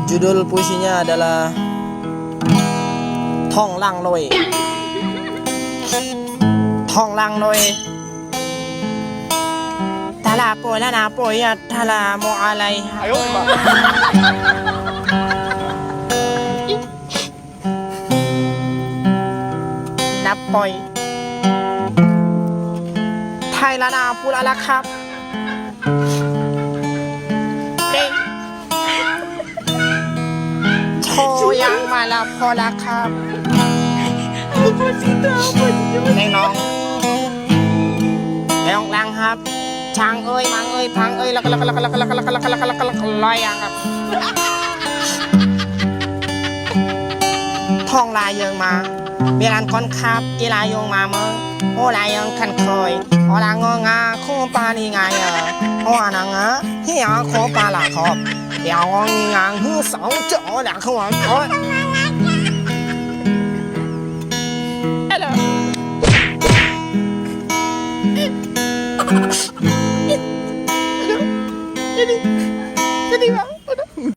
Judul puisinya adalah Thong Lang Noi. Thong Lang Noi. Tala poi lana poi ya tala mo alai. Ayo. Napoi. Thai lana pula la khap. Ding. ໂທຍັງມາລະພໍລະຄັບ ແມ່ນ້ອງ ແມ່ນ້ອງລັງຮັບ ທາງເອີຍ ມັງເອີຍ ພັງເອີຍ ລະກະ ລະກະ ລະກະ ລອຍຢ່າງກັບ ທ້ອງລາຍເຢິງມາ ເວລານຄອນຄັບ ອີລາຍົງມາເມີ ໂອລາຍເຢິງຄັນຄອຍ ໂອລາງໍງາ ຄູປານີງາເຢີ ໂອອານາງາ ເຮອໂຄປາລາຄອບ ເອອງໍງາ ງືສອງເຈາະ ໂອລາຄອຍ ໂອຍ Jadi, jadi, Bang.